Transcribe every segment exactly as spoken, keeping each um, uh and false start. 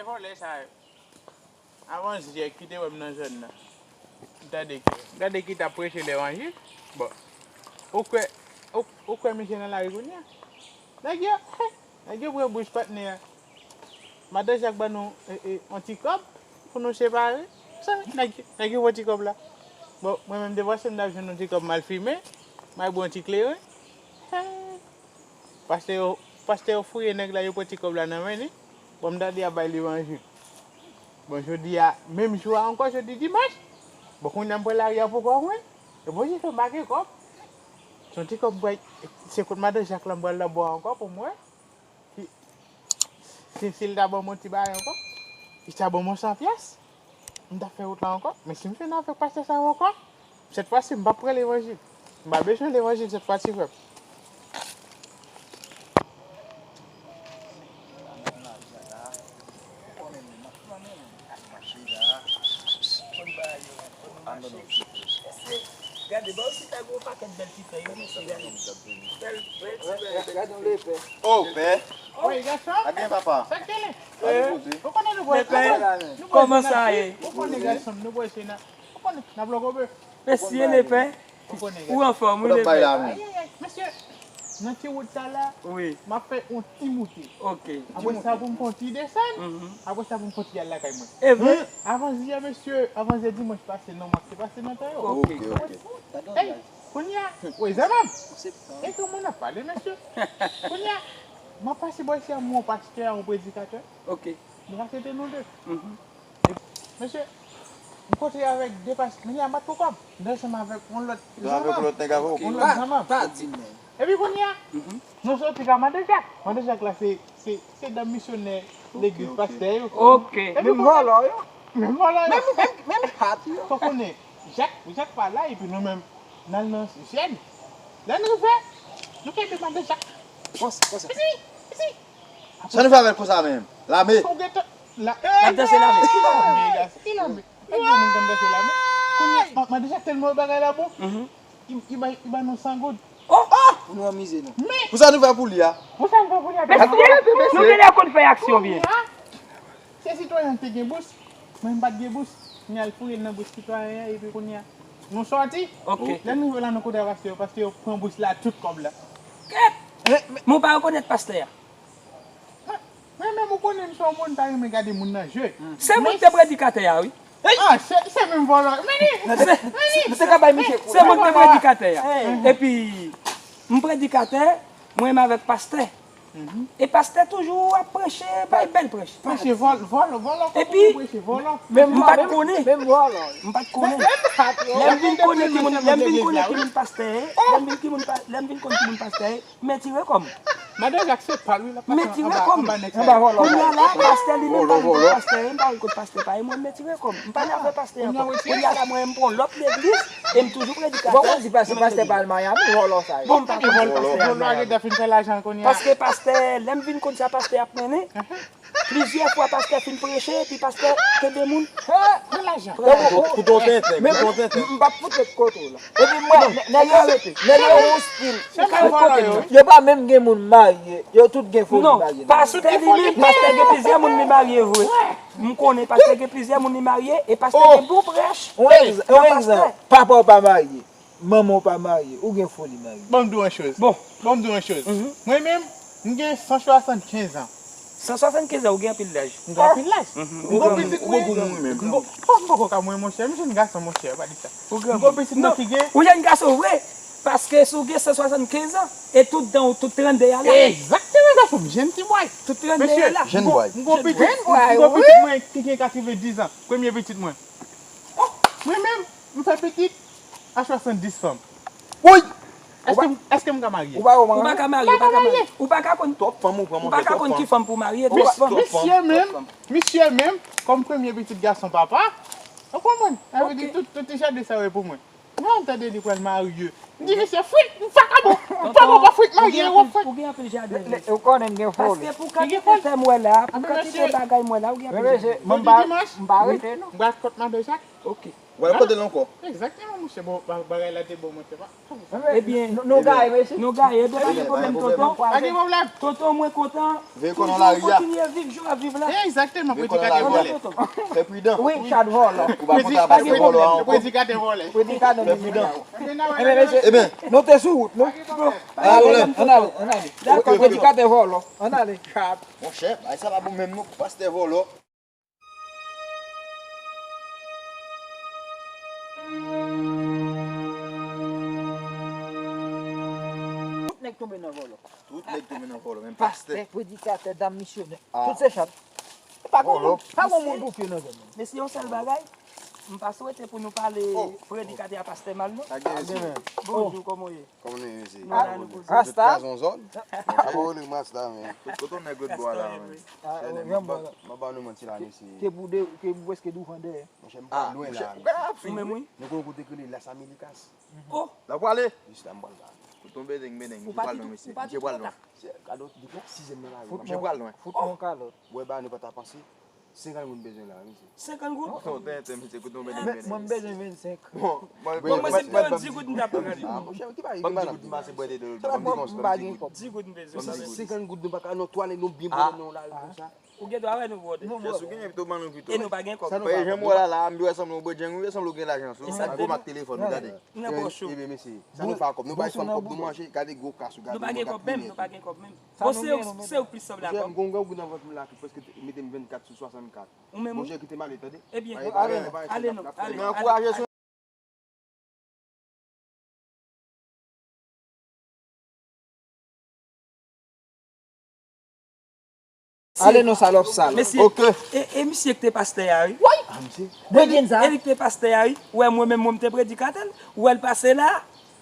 Vòlè sa yo. Avan yè ki te wè m nan zòn nan. M tande ke, m tande ki t ap preche levanjil. Bon. Ou kwè, ou, ou kwè misye nan lari kounye a? Nèg yo, nèg yo pran bouch patnè a. Madan Jak ban nou, e, e, yon ti kòb pou nou separe. Sa, nèg, nèg yo pran ti kòb la. Bon, mwen menm, de fwa si m t ap jwenn yon ti kòb m al fimen, m al bwè yon ti kleren. Pastè yo, pastè yo fouye nèg la, yo pran ti kòb la nan men li. Bon, m tande y ap bay levanjil. Bon, jodi a, menm jou a ankò, jodi dimanch. Bon, kounye a m pran lari a pou kò mwen. E bon, Bondye fè m pa gen kòb. Se yon ti kòb m pral, se kot madan Jak la m pral dabò ankò pou m wè. Si, si, si l ta ban m yon ti bagay ankò, li ta ban m yon san pyès. M t ap fè wout la ankò. Men si m jwenn avèk pastè sa yo ankò, sèt fwa si, m p ap pran levanjil. M pa bezwen levanjil sèt fwa si, frè m. Gade, ba yo si ta gwo pakèt bèl ti fèy yo, mesye, gade. Bèl, bèl ti fèy. Gade yon lepè. Oh, pè. Wi, gason. Sa gen, papa? Sa k gen? Ou konnen nou bwè, nou bwè, kòman sa ye? Ou konnen, gason, nou bwè se nan, ou konnen, nan blòk obe. Mesye, lepè. Ou anfòm, wi, lepè. Ayayay, mesye, nan ti wout sa la, m ap fè yon ti moute. Ok. Apre sa, pou m fè yon ti desann. Apre sa, pou m fè yon ti al lakay mwen. E vre? Avan yè, mesye, avan yè dimanch pase, non, m ap te pase nan tan yo. Ok, ok. Ey, kounye a, wi, zanmi m. E kòman n ap pale, mesye? Kounye a, m ap pase bò isi a, m wè yon pastè, yon predikatè. Ok. M rachete nou de. Mesye, m kontre avèk de pastè, men y a mat pou kòb. M te ansanm avèk yon lòt zanmanm. Yon lòt zanmanm. Pa di non. Epi kounye a, nou soti ka Madan Jak. Madan Jak la se, se, se dam misyonè legliz pastè yo. Ok. Menm vòlò yo. Menm vòlò yo. Menm, menm, menm hat yo. Fò konnen, Jak, Jak pa la, epi nou menm, n al nan syèn. Lè n rive, nou kenbe Madan Jak. Konsa, konsa. Piti, piti. Sa nou fè avè l konsa menm? Lame. Ou gentan la. L ap danse lame. Ki lame, gason? Ki lame? Èske moun konn danse lame? Kounye a, Madan Jak tèlman wè bagay la bon. Li, li bay, li bay nou san goud. Oh! Pou nou anmize nou. Men pou sa nou fè pou li a. Pou sa nou fè pou li a. Mesye, nou genlè konn fè aksyon byen. Se sitwayen an te gen bous. Mwen m pa t gen bous. M al fouye l nan bous sitwayen an epi kounye a nou sòti. Ok. Lè nou rive la nou kontre pastè yo, pastè yo pran bous la tout kòb la. Kèt! Men w pa rekonèt pastè a. Mwen menm ou konnen m se yon moun m pa renmen gade moun nan je. Se moun ki te predikatè a wi. Ah, se, se menm vòlò. Men li, men li. Se moun ki te predikatè a. Epi m predikatè, mwen menm avèk pastè. E pastè toujou ap preche, bay bèl prèch. Preche vòlò, vòlò, vòlò, epi preche vòlò. M pa t konnen. M pa t konnen. Lè m vin konnen ki moun, lè m vin konnen ki moun pastè ye, lè m vin ki moun pa, lè m vin konn ki moun pastè ye, m retire kò m. Madan Jak se pa l wi, l ap pase anba, anba nèg sa yo. Kounye a la, pastè li menm pa vin kot pastè ye, m pa vin kot pastè pa ye, mwen m retire kò m. M pa nan afè pastè ankò. Kounye a la, mwen m pran lòt legliz, e m toujou predikatè. Bon, ou di pastè, pastè pa al Miami, vòlò sa yo. Bon, m pa konn si pastè al Miami. Paske pastè, lè m vin konn sa pastè ap mennen, plizyè fwa pastè fin preche, epi pastè kenbe moun. Pou ton tenten, pou ton tenten. M p ap fout ret kote w la. Epi mwen, nèg yo, nèg yo yon stil. Yo pa menm gen moun marye, yo tout gen foli marye. Non, pastè li menm, pastè gen plizyè moun li marye vre. M konnen pastè gen plizyè moun li marye, e pastè gen bon prèch. Yon egzanp, papa w pa marye. Manman w pa marye, ou gen foli marye. Bon, m di w yon choz. Bon. Bon, m di w yon choz. Mwen menm, m gen san swasannkenz an. San swasannkenz an, ou gen anpil laj. M gen anpil laj. M gon pitit mwen. M gon, m poko ka mwen, monchè. M jèn gason, monchè, pa di sa. M gon pitit mwen ki gen. Ou jèn gason vre, paske si w gen san swasannkenz an, e tout dan w, tout trannde a la. Egzakteman, gason m, jèn ti bway. Tout trannde a la. Jèn bway. M gon pitit, m gon pitit mwen ki gen katrevenndis an. Premye pitit mwen. Mwen menm, m fè pitit a swasanndis fanm. Woy! Èske m, èske m ka marye? Ou pa ka marye, ou pa ka marye. Ou pa ka konn, ou pa ka konn ki fanm pou w marye, twòp fanm. Misye menm, misye menm, kòm premye pitit gason papa, ou konprann? Sa vle di tout, tout ti jade sa yo e pou mwen. Mwen tande li pral marye. M di misye frit, m vakabon. M vakabon pa frit marye, ou frit. Ou gen anpil jaden vre. Ou konnen m gen foli. Paske pou kantite fè m wè la, pou kantite bagay m wè la, ou gen anpil jaden. M pa rete non. M pral kot madan Jak. Ok. W al kote l ankò? Egzakteman, monchè. Bon, ba- bagay la te bon, mwen te pa. Ebyen, nou gaye, mesye. Nou gaye, ebyen, pa gen pwoblèm, tonton. Pa gen pwoblèm. Tonton, mwen kontan. Veye konnen lari a. Kontinye viv jan w ap viv la. Egzakteman, predikatè vòlè. Fè pridan. Wi, chat vòlò. Ou pa kontan pase vòlò a ankò. Predikatè vòlè. Predikatè vòlè. Fè pridan. Ebyen, mesye, nou te sou wout, non? Pa gen pwoblèm, tonton. Ann ale, ann ale. Dakò, predikatè vòlò. Ann ale. Monchè, bagay sa pa bon menm non, pastè vòlò. Tout nèg tonbe nan vòlò. Tout nèg tonbe nan vòlò, menm pastè. Pastè, predikatè, dam misyonè. Tout se chat. Pa gon moun, pa gon moun pou pye nan zòn nan. Mesye, yon sèl bagay, m pa swete pou nou pale predikatè a pastè mal, non. Bonjou, kòman w ye? Kòman nou ye, mesye? Rasta? Tout kazon zòn. Apa w rele m Rasta, men? Kote w nèg lòt bò a la, men? Mwen ba nou manti la, mesye. Ke pou de, ke pou prèske douvan dèyè. Monchè, m pral lwen la. Ou menm, wi. Nou konn kote k rele Las Américas. Oh! La w prale? Jis la m pral la. Ou tonbe deng, men deng. Misye pral lwen, mesye. Misye pral lwen. Kalòt, depi a sizèm nan lari. Misye pral lwen. Fout mwen kalòt. Wè, ba nou pa ta panse. Senkant goud m bezwen la, mesye. Senkant goud? Bon, tenten, mesye, kote w mennen, mennen. Mwen, m bezwen vennsenk. Bon, mwen, mwen, mwen, mwen, di goud m t ap pran. Ah, monchè, ki bagay, ki bagay? Ban m di goud m pase bwè de dlo. Sa va, m pa gen kòb. Di goud m bezwen. Mesye, senkant goud nou pa ka, non, twa nèg nou byen bonnen nan yon lari konsa. Ou gen dwa wè nou, brother. Jès ou genyen pito ban nou pito. E nou pa gen kòb. Pa janm wè la, la, m wè sanble yon bredjenn, ou wè sanble ou gen lajan sou ou, gwo mak telefòn, ou gade. Nan pòch ou. Ebyen, mesye, sa nou fè ak kòb? Nou bay fanm kòb nou manje, gade gwo kas ou gade. Nou pa gen kòb menm, nou pa gen kòb menm. Bon, se ou, se ou k plis sanble ak kòb. Monchè, m gon grenn goud nan vant m la ki prèske mete m vennkat sou swasannkat. Ou menm, wi. Monchè, kite m ale, tande. Ebyen, ale non, ale, ale. Men ankouraje sou Ale non, salòp sal. Mesye, e, e misye ki te pastè a, wi. Woy! Ah, mesye. Bredjenn sa. E li ki te pastè a, wi. Ou wè mwen menm, mwen m te predikatè l. Ou wè l pase la.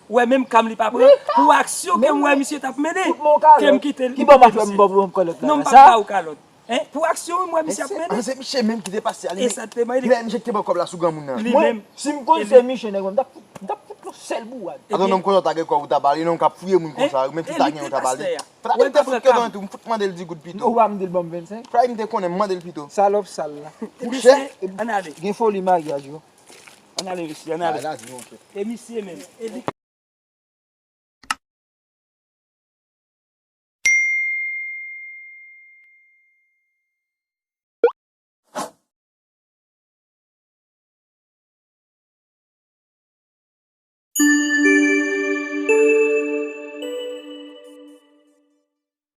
Ou wè menm kam li pa pran. Pou aksyon ke m wè misye t ap mennen. Ke m kite l. Ki bò m ap fè m ba w kalòt la? Non, m p ap ba ou kalòt. Hein? Pou aksyon, wi, m wè misye ap mennen. Se misye menm ki te pase a, li menm. Lè misye ki te ban kòb la sou granmoun nan. Li menm. Si m konn se misye nèg mwen, m t ap fout, m t ap fout yon sèl bourad. Atò, non, m konn sa w ta gen kòb ou ta ba li, non, k ap fouye moun konsa, menm si w ta gen ou ta ba li. Fòk m te fout kè nan tou, m fout mande l di goud pito. Ou pa mande l ban m vennsenk? Fòk m te konnen, m mande l pito. Salòp sal la. Monchè, gen foli maryaj yo. Ann ale, mesye, ann ale. E misye menm. E li